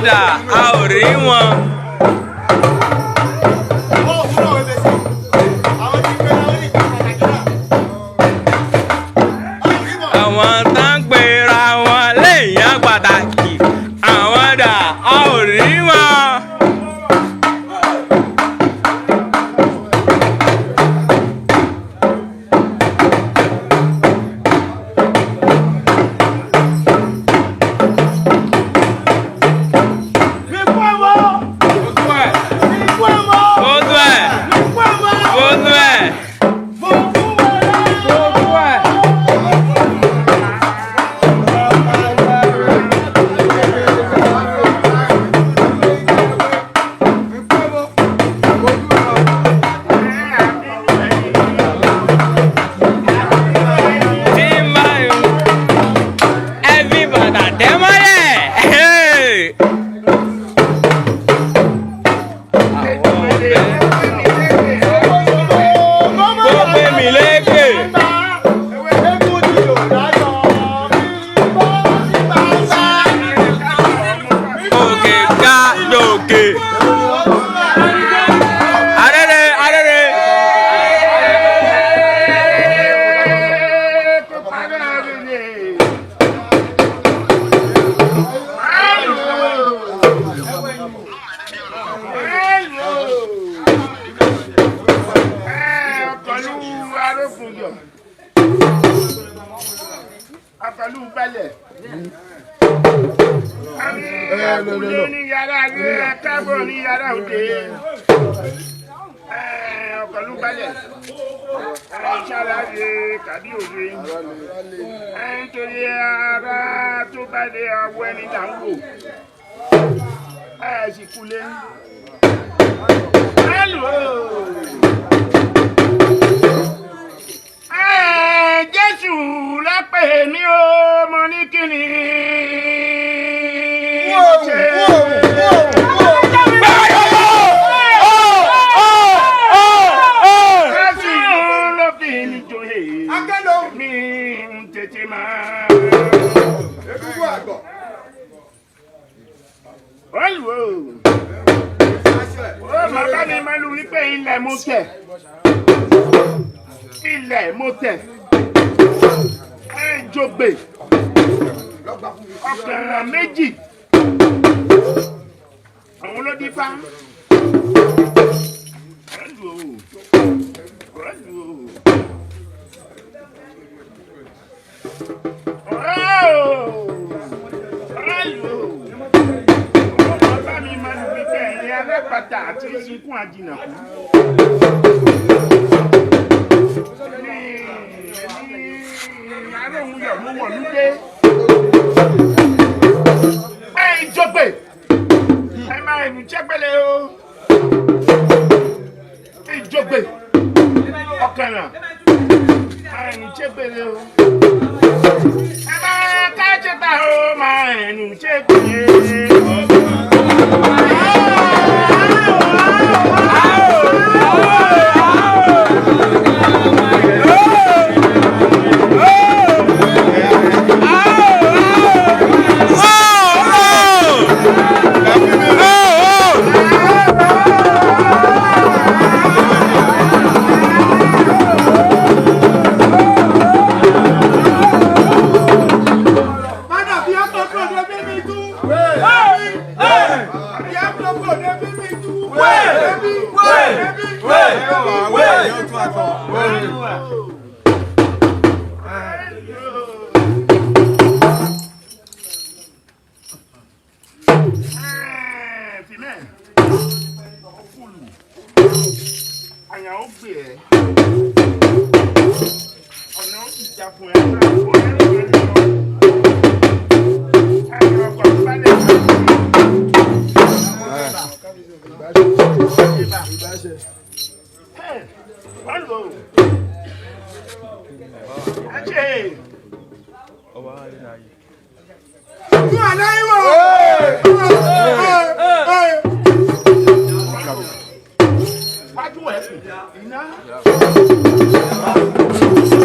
Àwọn dà, a ò rí wọn. Àwọn tá ń pera wọn léèyàn pàtàkì, àwọn dà, a ò rí wọn. Bótú ẹ̀, bótú ẹ̀, bótú ẹ̀. Tí ń bá ẹ fi bàtà tẹ́ mọ́lẹ̀. Àwọn ọ̀bẹ kó gbé mi lékè. Òkè ga jòkè. Arére arére. Akọlù balẹ̀. Àkùlé ní yàrá ní akábọ̀ ní yàrá òde. Ọkọlù balẹ̀. Ṣàlàyé kàbí òwe. Nítorí ara tó balẹ̀ awọ ẹni là ń wò. Ẹ sì kulé. Hello. Jésù lápè mí o, mo ní kíni mo ṣe. Jésù ló fi mi joyè, mi ń tètè máa. Olùwò, ó bàbá mi máa lu wípé ilẹ̀ mo tẹ̀. Ilẹ̀ mo tẹ̀. Ẹ jogbe. Ọ̀kànràn méjì. Àwọn ló dífá. Olùwò, olùwò. Olùwò. Bàbá mi máa lu wípé ẹ̀yin alápàtà àti sunkún àjìnàkú. Ní ní aróhùn yọ̀ mú wọ̀lú dé. Ẹ ìjọgbè, ẹ máa ẹnu jẹ́gbẹ́lẹ́ o. Ìjọgbè, ọ̀kànràn, máa ẹnu jẹ́gbẹ́lẹ́ o. Ẹ máa kájọba o, máa ẹnu jẹ́gbẹ́lẹ́. Fìmẹ́, fúlù, àyàn ó gbé ẹ, ọ̀nà ó sì já fún ẹ, ó ẹ lọ ẹ lọ. Ẹ̀rọ ọkọ̀ balẹ̀. Hello. Ajé. Fún àláìwọ̀.